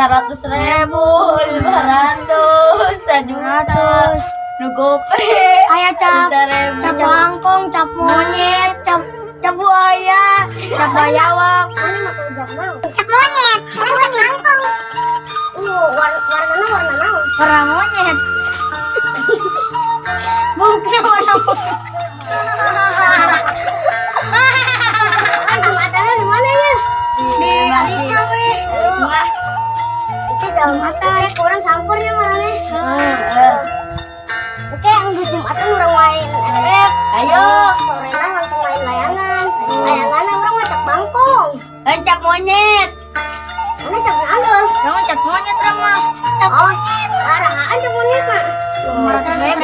100.000, 500, 1 juta, nu gope, Aya cap 1.000. cap bangkong, cap monyet, cap cap buaya, Cap bayawak. Mana mah tuh cap naon? Cap monyet, cap bangkong. Warnana warna naon? Warna monyet. Bukan warna monyet. Ah, Jumatannya di mana ya? Di Arina we. Wah, Itu Jumatan. Kurang sampurnya marane. Oke, yang di Jumatan urang main FF. Ayo. Sorena langsung main layangan. Layangan urang mah cap bangkong. Dan cap monyet. Mana cap naon? Urang cap monyet urang mah. Cap monyet. Arahaan cap monyet mah. 500.000.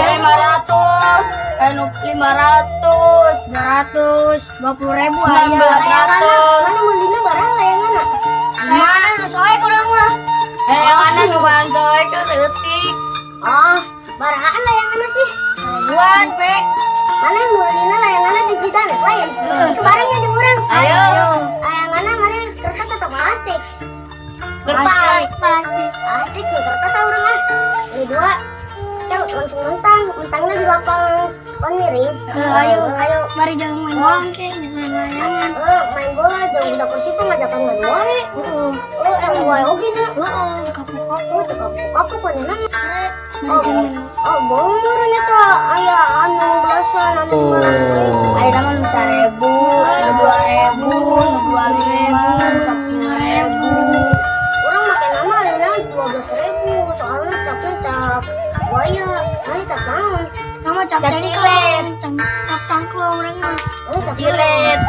500, nu 500, 220.000 Enam aya. belas. Layangan 100. mana meulina barang layangan? Layangan nu soek urang mah. Eh, yang mana nu bahan soek tuh seeutik. Oh, barahaan layangan sih. Ribuan, pe. Mana meulina layangan di jidan lain. Itu barangnya di urang. Ayo. Layangan mana kertas atau plastik? Kertas. Plastik. Plastik nih kertas ah urang ah. Ini dua. Kita langsung mentang, mentangnya di lapang poniring. Ayo. Ayo. Mari jangan main bola ke, geus main layangan. Eh, main bola jangan udah kursi tuh ngajakan main wae. Heeh. Oh, wae oge nya. Heeh, kapok-kapok. Oh, teu kapok-kapok panena. Sore mari Oh, jangan main. oh, bongor nya teh aya anu belasan, anu 500.000. Ayo nama nu 1.000, nu 2.000, nu 25, nu 10.000. Urang make nama lina 12.000, soalnya capnya cap buaya. Mana cap naon? Nama cap Cap cengklong, cap cap cangklong urang mah. Oh, cap Silet.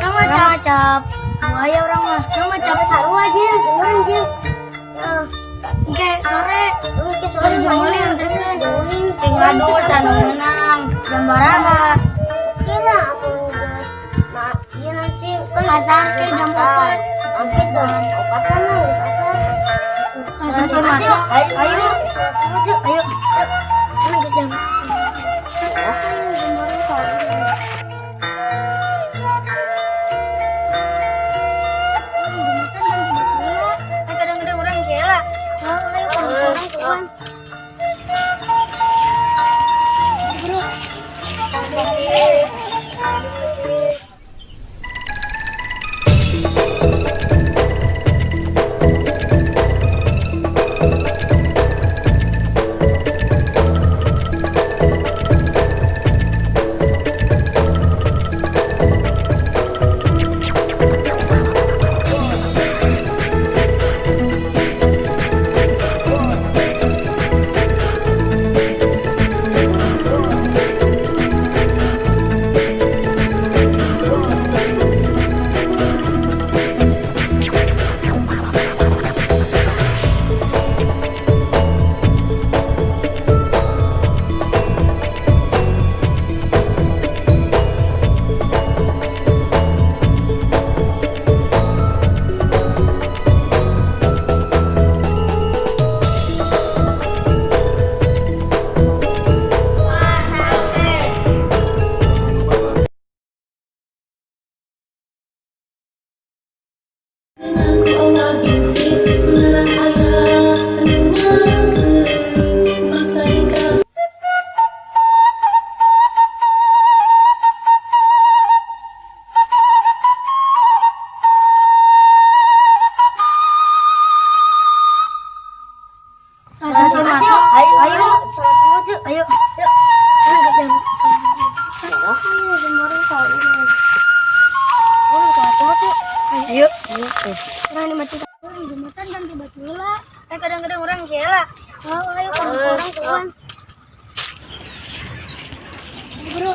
Nama cap cap buaya urang mah. Nama cap Cap sarua jil, jeung urang jil. Ya, Oke, sore oke sore Bari jeung ulin anterkeun. Ulin. Ngadu anu menang. Jam baraha? Oke lah, amun geus ma ieu nanti kan Asar ke jam 4. Sampai jam 4 kan lah geus asar. Salat Jumat. Ayo. Ayo. Salat Jumat yuk. Ayo. Mana geus jam? Ah, jam berapa? Eh, kadang-kadang urang gila. Oh, ayo orang kawan. Bro. Salat Jumat. Ayo. Ayo. Salat Jumat yuk. Ayo. Yuk. Mana geus jam? Ah, jam berapa? Oh, salat Jumat yuk. Ayo. Urang di masjid. Urang Jumatan kan tiba-tiba. Eh, kadang-kadang urang gila. Oh, ayo orang kawan. Bro.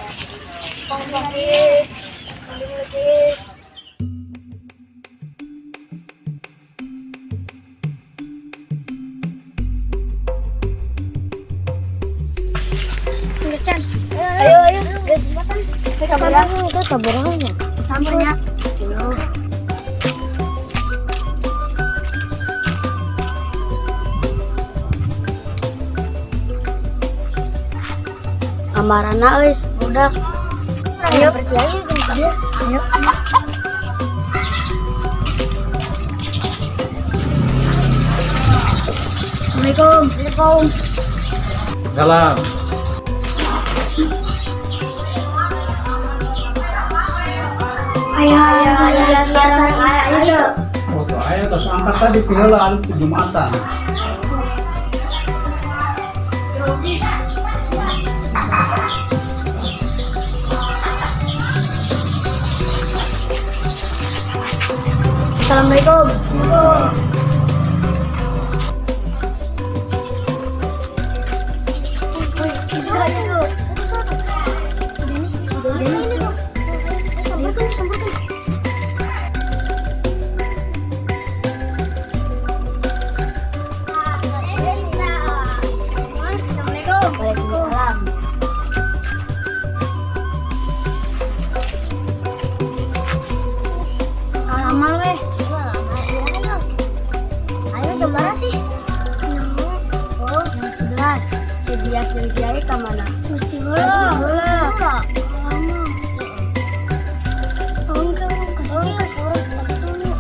Geus can. Ayo, ayo. Geus Jumatan. Kabar itu kabar Sampurnya. Amarana euy, budak. Ayo percaya jeung geus. Ayo. Assalamualaikum. Assalamualaikum. Salam. Aya aya sareng aya itu. Oh, tuh aya tos angkat tadi piheula di Jumatan. Assalamualaikum. Sambarkan, sambarkan. Assalamualaikum. Waalaikumsalam. Amal weh. Ayo. Ayo jam berapa sih? Oh, jam 11. Si Dias jeung si Ai ka mana? Mesti heula. Heula. Lama. Enggak, enggak. Oh, kurang dulu.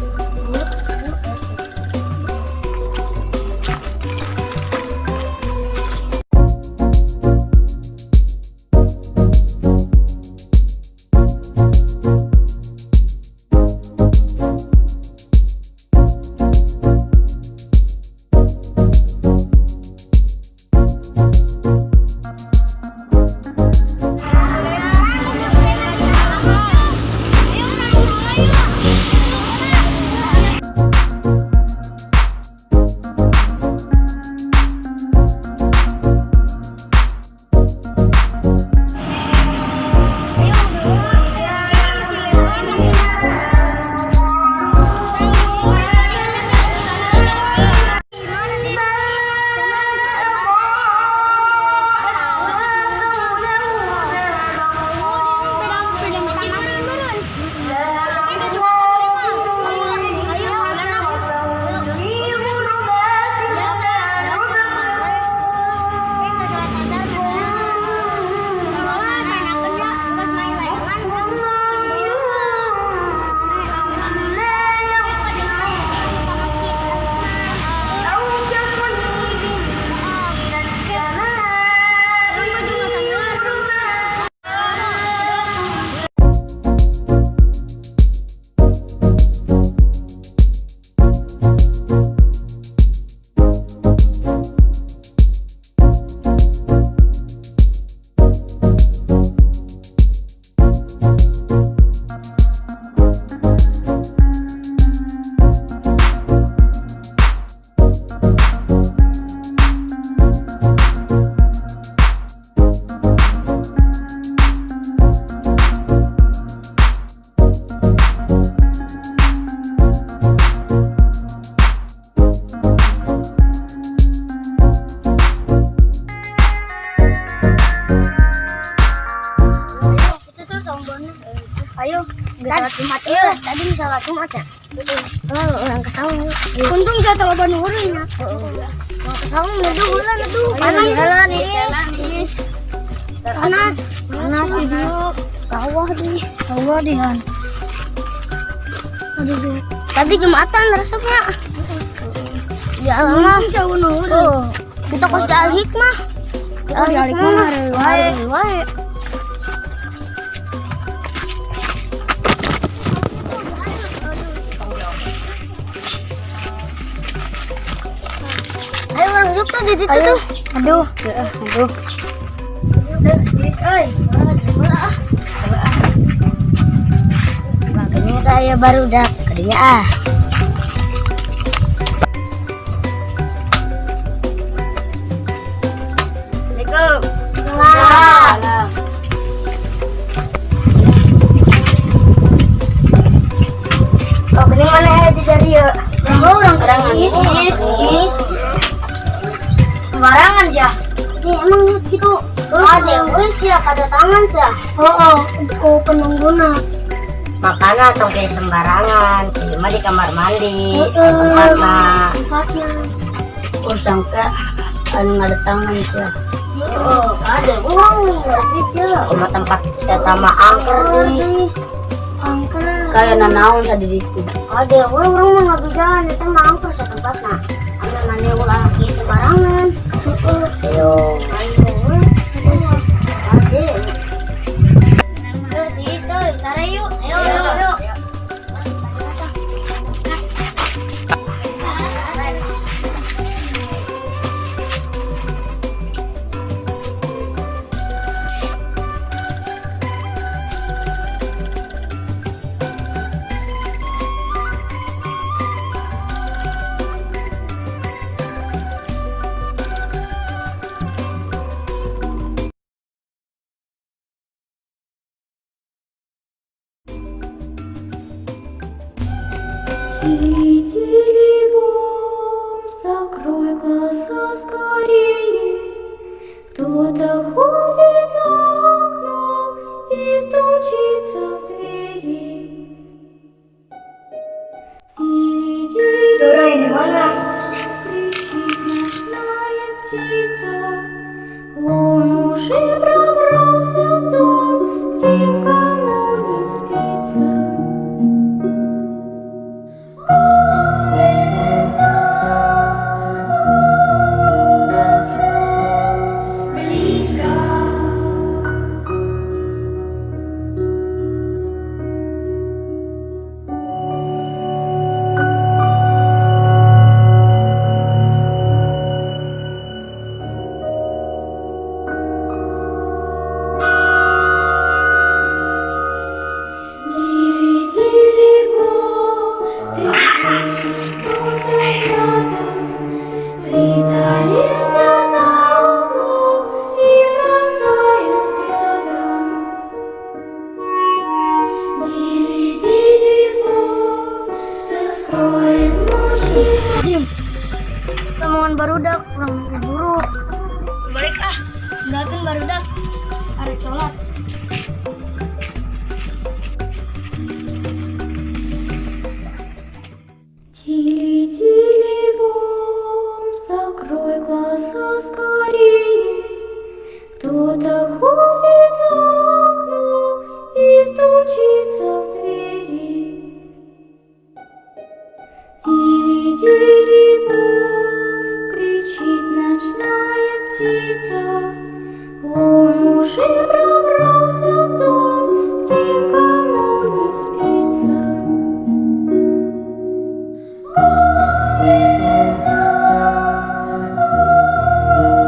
Itu tuh sombongnya. Ayo, nggak sholat Jumat. Iya, tadi sholat Jumat ya. Oh, orang ke saung. Untung jatuh loba nu heureun nya. Orang ke saung neduh heula neduh. Panas. Panas. Panas. Panas di dieu. Sawah di. Sawah di han. Aduh. Tadi Jumatan resepnya. Ya Allah. Untung jauh nu heureun. Oh, kita kos di Al Hikmah. Di Di Al Hikmah mah hari wae. Hari wae. Ayo orang yuk tuh di situ tuh. Aduh. Aduh. Duh, Dis euy. Makanya saya baru dah kadinya ah. Assalamualaikum. Salam. Kok gini mana ya di dari ya? Oh, orang Orang is. is. Is. Sembarangan sih ya. Ini emang gitu. Ada wis ya kada tangan sih. Oh, ku penungguna. Makana tong kayak sembarangan, ieu mah di kamar mandi, Heeh. tempatna. Tempatnya. Oh sangka anu ngadatangan sih. Oh, ada uang gitu. Kuma tempat eta mah angker deui. Angker. Kayak nanaon tadi di ditu. Ada uang orang mah nggak bisa itu mah angker setempatna. Anu mana ulah kieu. Barengan. Heeh. Ayo. Ayo. Ayo. Tuh, tiis euy, sare yuk. Ayo, ayo, ayo. Тили-тили-бом, закрой глаза скорее. Кто-то ходит за окном и стучится в двери. Тили-тили, Dora di mana? кричит ночная птица. Он уже пробрался в дом, к тем, кому не спится. Он идет, он уже близко. Дили-дили-бом, ты слышишь, кто-то рядом, притаился за углом и пронзает взглядом. Дили-дили-бом, все скроет ночь. Omongan barudak urang buru. Balik ah. Tinggalkeun barudak. Arek sholat.